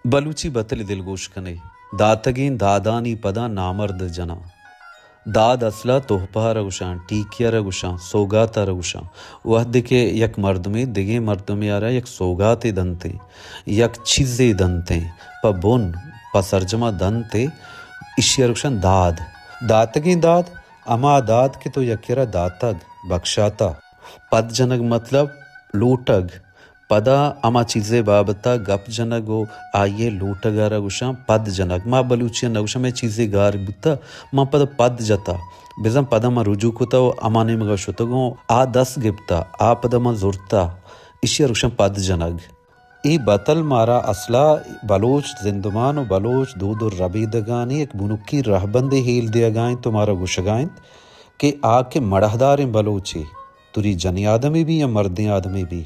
بلوچی بتل دلگوش کنے۔ داتگیں دادانی پدا نامرد جناں۔ داد اصلا تحفہ ءَ را گوشاں، ٹیکی ءَ را گوشاں، سوگات ءَ را گوشاں۔ وہدے کہ یک مردمے دگیں مردمے ءَ را یک سوگاتے دنتے، یک چیزے دنتے، پہ بن، پہ سرجما دنتے، ایشی ءَ را گوشاں داد۔ داتگیں داد، ہما داد کہ تو یکے را داتگ، بکشاتہ۔ پد جنگ مطلب لوٹگ۔ پدا ہما چیزے بابت ءَ گپ جنگ و آئی ءِ لوٹگ ءَ را گوشاں پد جنگ۔ ما بلوچی ءَ نہ گوشاں، مئے چیزے گار بوتہ، ما پدا پد جتہ۔ بزاں پدا ما رجوع کتہ و ہما نیمگ ءَ شتگ اوں، آ دست گپتہ، آ پدا ما زرتہ۔ ایشی ءَ را گوشاں پد جنگ۔ اے بتل مارا اصلا بلوچ زندمان و بلوچ دود و ربیدگانی یک بنکی رہبندے ہیل دیگا انت و مارا گوشگا انت کہ آ کہ مڑاہداریں بلوچے، توری جنی آدمے بی یا مردیں آدمے بی،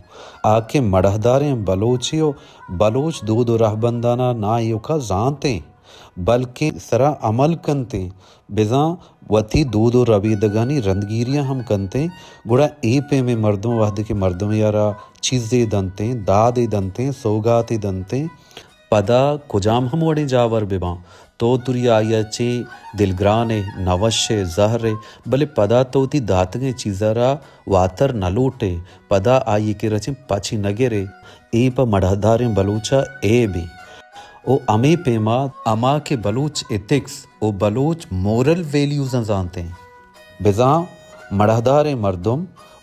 آ کہ مڑاہداریں بلوچے و بلوچ دود و رہبندانا نا ایوکا زانتیں، بلکیں سرا عمل کنتیں، بزاں وتی دود و ربیدگانی رندگیریاں ہم کنتیں، گڑا اے پیمیں مردم وہدے کہ مردمے ءَ را چیزے دنتیں، دادے دنتیں، سوگاتے دنتیں، پدا کجام ہم وڑیں جاور بباں، تو توری آئی ءَ چے دلگران ئے، نوش ئے، زہر ئے، بلے پدا تو وتی داتگیں چیز ءَ را واتر نہ لوٹ ئے، پدا آئی ءِ کرا چے پچی نہ گر ئے۔ اے پہ مڑاہداریں بلوچ ءَ عیبے۔ او ہمے پیما ہما کہ بلوچ ایتھکس و بلوچ مورل ویلیوزاں زانتیں۔ بزاں مڑاہداریں مردم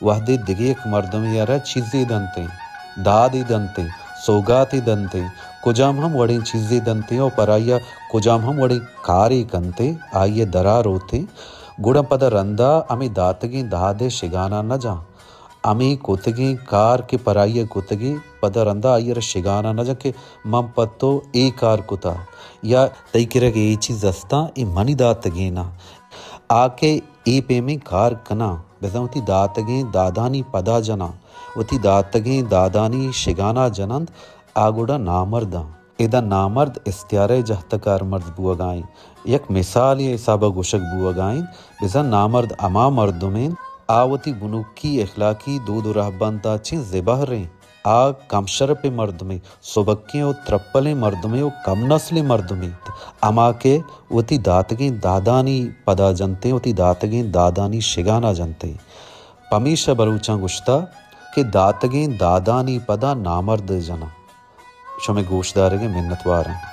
وہدے دگہ یک مردمے ءَ را چیزے دنتیں، دادے دنتیں، سوگاتے دنتیں، کجام ہم وڑیں چیزے دنتیں و پرائی ءَ کجام ہم وڑیں کارے کنتیں، آئی ءِ درا روتیں، گڑا پدا رندا ہمے داتگیں داد ءِ شگانا نہ جاں۔ ہمے کتگیں کار کہ پرائی ءَ کتگیں، پدا رندا آئی ءَ را شگانا نہ جاں کہ من پہ تو اے کار کتا یا تئی کرا اے چیز استاں، اے منی داتگیں آں۔ آ کہ اے پیمیں کار کناں، بزاں وتی داتگیں دادانی پدا جناں، وتی داتگیں دادانی شگانا جننت، آ گڑا نامرداں۔ ادا نامرد استعارہ ءِ جہت ءَ کارمرز بوہگا انت۔ یک مثالے ءِ حساب ءَ گوشگ بوہگا انت، بزاں نامرد ہما مردم انت، آ وتی بنکی اخلاقی دود و رہبند ءَ چہ زبہر انت، آ کم شرپیں مردمے، سبکیں و ترپلیں مردمے و کم نسلیں مردمے انت، ہما کہ وتی داتگیں دادانی پدا جنتیں، وتی داتگیں دادانی شگانا جنتیں۔ پمیشا بلوچاں گوشتہ کہ داتگیں دادانی پدا نامرد جناں۔ شمئے گوشدارگ ءِ منتوار آں۔